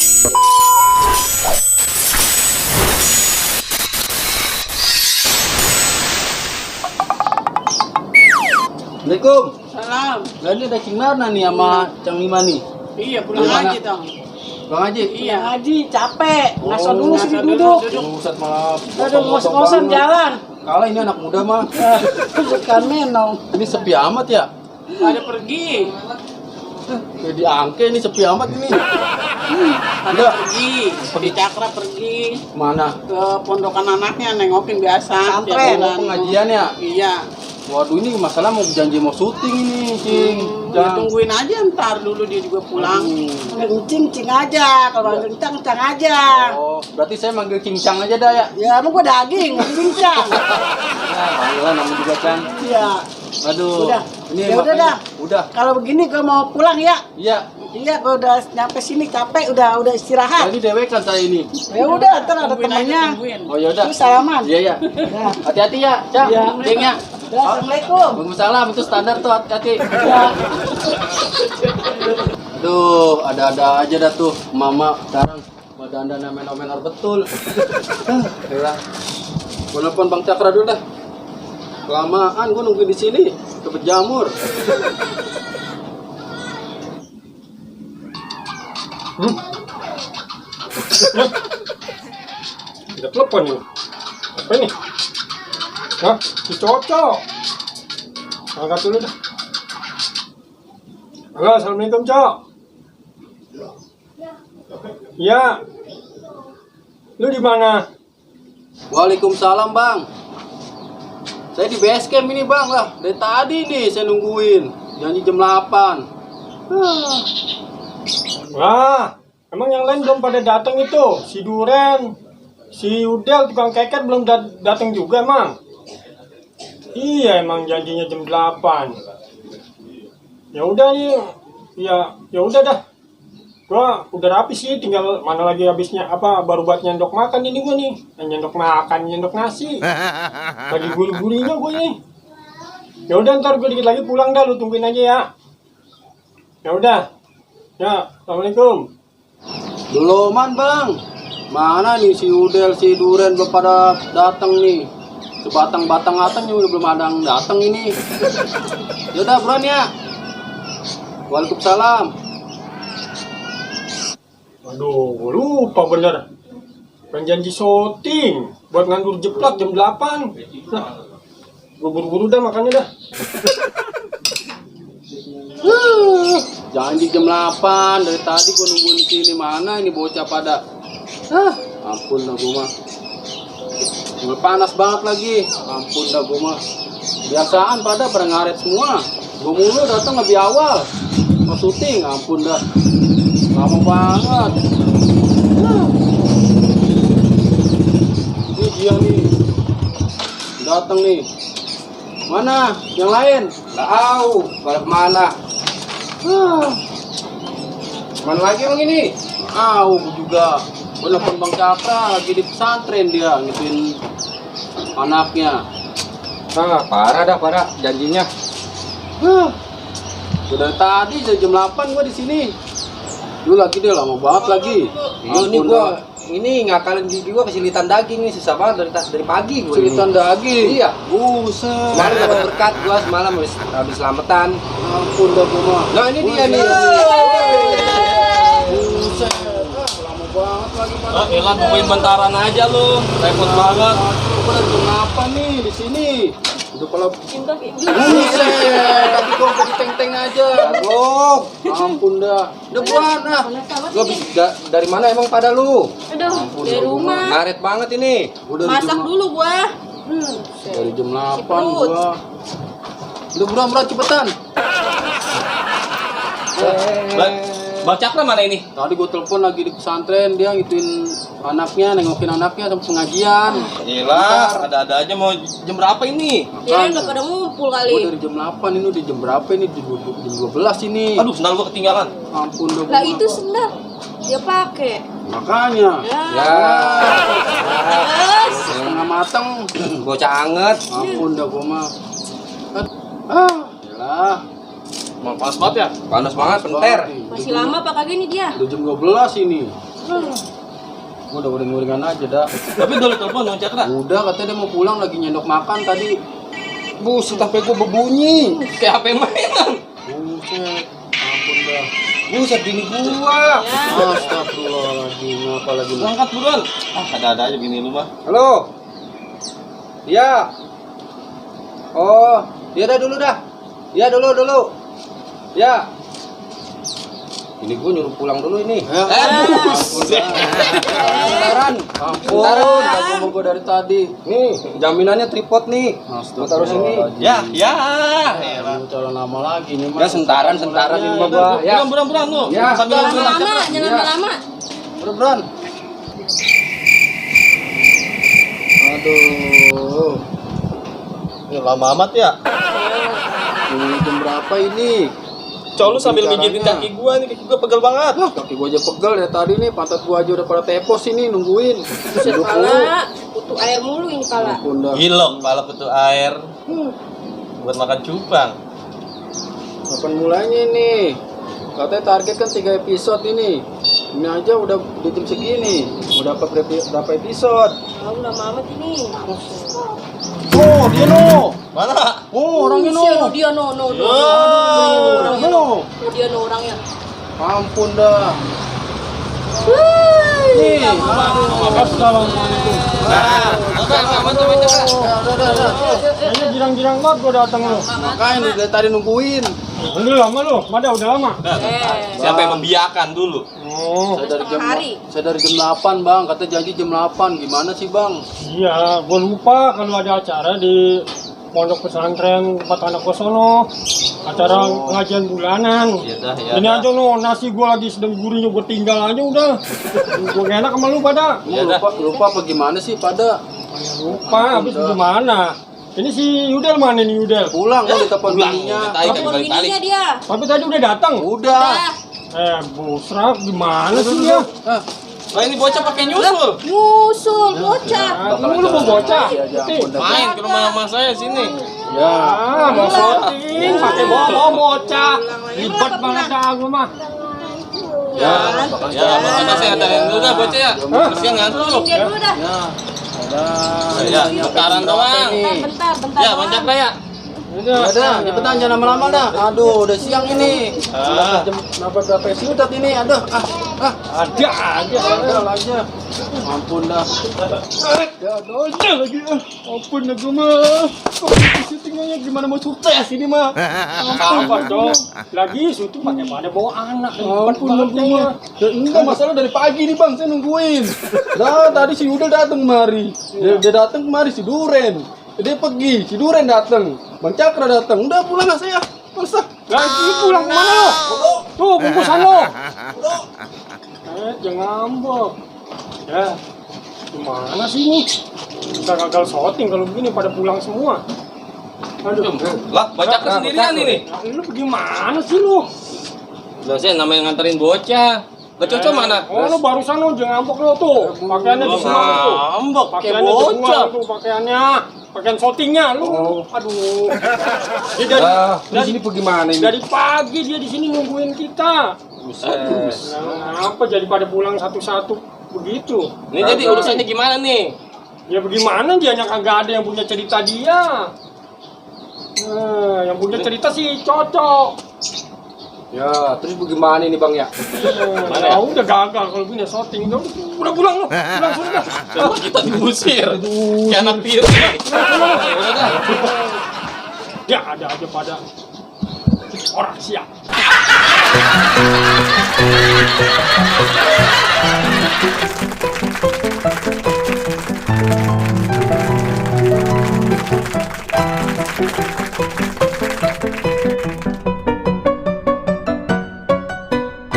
Assalamualaikum. Salam. Lah ini ada Cing Narna nih sama Cang Lima nih. Iya, pulang aja dong. Bang Haji. Iya. Haji capek, ngaso dulu ngaso sini dulu, duduk. Ustaz malah Aduh, ngos-ngosan jalan. Kalah ini anak muda mah. Bukan menong. Ini sepi amat ya. Ada pergi. Jadi angke ini sepi amat ini. Ada pergi. Di Cakra pergi Mana? ke pondokan anaknya nengokin biasa. Santren. tiap bulan. Pengajian ya? Iya. Waduh ini masalah mau janji mau syuting ini, Cing. Ya, tungguin aja ntar dulu dia juga pulang. Cing aja, kalau kencang aja. Oh, berarti saya manggil Cincang aja dah ya. Ya emang gua daging, cincang. Ya, panggilan namanya juga Cang. Iya. Aduh. Udah. Ini Ya udah makanya- dah. Udah. Kalau begini gua mau pulang ya. Iya. Iya, gua udah nyampe sini capek, udah istirahat. Jadi dewekan saya ini. Ya udah, ntar ada Tungguin aja, temannya. tungguin. Oh ya udah. Terus salaman. Iya ya. Ya. Hati-hati ya, Cang. Iya. Cing ya. Ya, Assalamualaikum. Waalaikumsalam, itu standar tuh, hati-hati. Ya. Aduh, ada-ada aja dah tuh mama sekarang dandan men-menor betul. Ya. Gua nelfon Bang Cakra dulu dah. Kelamaan gua nungguin di sini, kebet jamur. Ada telepon ini. Apa ini? Hah? Si Cocok. Angkat dulu dah. Halo, assalamualaikum, Cok. Ya. Lu di mana? Waalaikumsalam, Bang. Saya di base camp ini, Bang lah. Dari tadi nih saya nungguin. Janji jam 8. Wah, emang yang lain belum pada datang itu. Si Duren, si Udel, tukang keket belum datang juga, Mang. Iya, emang janjinya jam 8. Ya udah nih. Ya udah dah. Gua udah rapi sih, tinggal mana lagi habisnya apa baru buat nyendok makan ini gua nih. Nyendok makan, nyendok nasi. Lagi gurih-gurihnya gua nih. Ya udah ntar gua dikit lagi pulang dah, lu tungguin aja ya. Ya udah. Ya, assalamualaikum. Beluman, Bang. Mana nih si Udel, si Duren belum pada datang nih. Sebatang-batang juga belum ada yang datang ini. Yaudah, buruan ya. Waalaikumsalam. Aduh, gua lupa bener. Kan janji syuting buat nganggur jeplak jam 8. Nah, gua buru-buru dah makannya dah. Janji jam 8 dari tadi gua nungguin di sini. Mana ini bocah pada. Ampun dah gua mah. Udah panas banget lagi. Ampun dah gua mah. Biasaan pada ngaret semua. Gua mulu datang lebih awal. Mau syuting, ampun dah. Lama banget. Ini dia nih. Datang nih. Mana? Yang lain? Tahu. Pada kemana? Mana lagi bang ini? Tahu juga. Gue nelfon Bang Cakra lagi di pesantren dia ngituin anaknya. Parah dah, parah janjinya. Udah tadi jam 8 gue di sini. Dulu lagi dia lama banget lagi. Ini gua ini ngakalin gigi gua kesilitan daging nih, susah banget dari pagi gua. Ceritan daging. Iya. Buset. Kemarin dapat berkat gua semalam habis selamatan. Ampun dah gua mah. Nah, ini dia nih. Buset. Lama banget lagi pada. Elah nungguin bentaran aja lu. Repot banget. Gua dari jam 8 nih di sini. Udah kalau buset. Tapi gua di teng-teng aja. Oh, Ampun dah. Udah buat nah. lu habis dari mana emang pada lu? Aduh, dari rumah. Ngaret banget ini. Udah Masak dulu gua. dari jam 8 perut. gua. Udah buruan cepetan. Bang Cakra mana ini? Tadi gue telepon lagi di pesantren, dia ngituin anaknya, nengokin anaknya sama pengajian. Gila, ada-ada aja mau jam berapa ini? Ya udah pada ngumpul Gue kali. dari jam 8 ini udah jam berapa ini? Jam 12 ini. Aduh, sendal gua ketinggalan. Ampun dah. Lah itu sendal dia pakai. Makanya. Ya. Terus Setengah mateng. Bocah anget. Ampun dah gue mah. Yalah. Emang panas banget ya? Panas banget, penter. masih lama apa kagak nih dia? Udah jam 12 ini. Gua udah uring-uringan aja dah. Tapi udah lu telepon Bang Cakra. Udah katanya dia mau pulang lagi nyendok makan tadi. Buset sampai gua berbunyi. Kayak HP mainan. Buset. Ampun dah. Buset bini gua. Astagfirullahaladzim. Apa lagi Lu angkat buruan. Ah, ada-ada aja bini lu mah. Halo. Iya. Oh, iya dah dulu dah. Iya dulu. Ya. Ini gue nyuruh pulang dulu ini. Buset. Bentaran. Ampun. Gak gue dari tadi. Nih, jaminannya tripod nih. Gue taruh sini. Ya. Lu calon lama lagi nih, Ya sentaran ini mah gua. Ya. Buruan lu. Ya. Sambil Jangan lu lama, jangan lama. Beran. Aduh. Ini lama amat ya. Ini jam berapa ini? Cok lu sambil mijitin kaki gua nih, kaki gua pegel banget. Kaki gua aja pegel ya tadi nih, pantat gua aja udah pada tepos ini nungguin. Buset pala, butuh air mulu ini pala. Ampun dah. Gilok, pala kutu air. Buat makan cupang. Kapan mulainya nih? Katanya target kan 3 episode ini. Ini aja udah di jam segini. Udah berapa episode? Tahu lama amat ini. Oh, dia no. Mana? Oh, orangnya no. Dia no. Orangnya No. Dia no orangnya. Ampun dah. Nih. Assalamualaikum. Kayaknya girang-girang banget gua datang lu. Makanya nih dari tadi nungguin. Udah lama lu, udah lama. Siapa yang membiarkan dulu? Oh, Saya dari jam 8, Bang. Kata janji jam 8. Gimana sih, Bang? iya, gua lupa kalau ada acara di pondok pesantren tempat anak gua sono. Acara pengajian bulanan. Ya dah, Ini aja no, nasi gua lagi sedang gurihnya gua tinggal aja udah. Gua gak enak sama lu pada. Lupa apa gimana sih pada? Lupa, habis gimana? Ini si Yudel mana nih Yudel? Pulang lo di telepon bininya. Telepon bininya dia. Tapi tadi udah datang. Udah. Busrak gimana sih dia? Nah ini bocah pakai nyusul. Nyusul bocah. Lu mau bocah? Main ke rumah mama saya sini. Ya. Mau syuting pakai bawa bocah. Ribet banget dah gua mah. Ya. Makanya saya antarin dulu dah bocah ya. Kasihan ngantuk. Dia dulu dah. Ya, bentaran doang. Bentar. Ya, Bang Cakra ya. Ya dah, cepetan jangan lama-lama dah. Aduh, udah siang ini. Udah jam berapa sudah ini? Aduh, Ada aja. aja. Ampun dah. Ya dosa lagi. Ampun dah gua mah. Syutingnya gimana mau sukses ini mah? Apa dong? Lagi syuting pakai pada bawa anak. Ampun dah gua. Enggak masalah dari pagi nih, Bang. Saya nungguin. Nah, tadi si Udel datang kemari. Dia datang kemari si Duren. Dia pergi, si Duren datang. Bang Cakra datang. Udah pulang lah saya. Masa? Lagi pulang kemana lo? Tuh bungkusan lo. Jangan ngambek. Ya, gimana sih ini? Kita gagal syuting kalau begini pada pulang semua. Aduh. Lah, Bang Cakra sendirian ini. Lu gimana sih lu? Lah saya namanya nganterin bocah. Lah Coco mana? Oh, lu barusan lu jangan ngambek lo tuh. Pakaiannya di sini tuh. Ngambek pakai Pakaiannya bocah. dibuang tuh pakaiannya. Pakaian syutingnya lu. Aduh. Dia Di sini bagaimana ini? dari pagi dia di sini nungguin kita. Kenapa jadi pada pulang satu-satu begitu? Ini jadi urusannya gimana nih? Ya bagaimana dia kagak ada yang punya cerita dia. Yang punya cerita sih cocok. Ya, terus bagaimana ini, Bang ya? Mana ya? Udah gagal kalau punya syuting. Udah pulang lo. Pulang sudah. Sama kita diusir. Kayak anak tiri. Ya ada aja pada orang siap.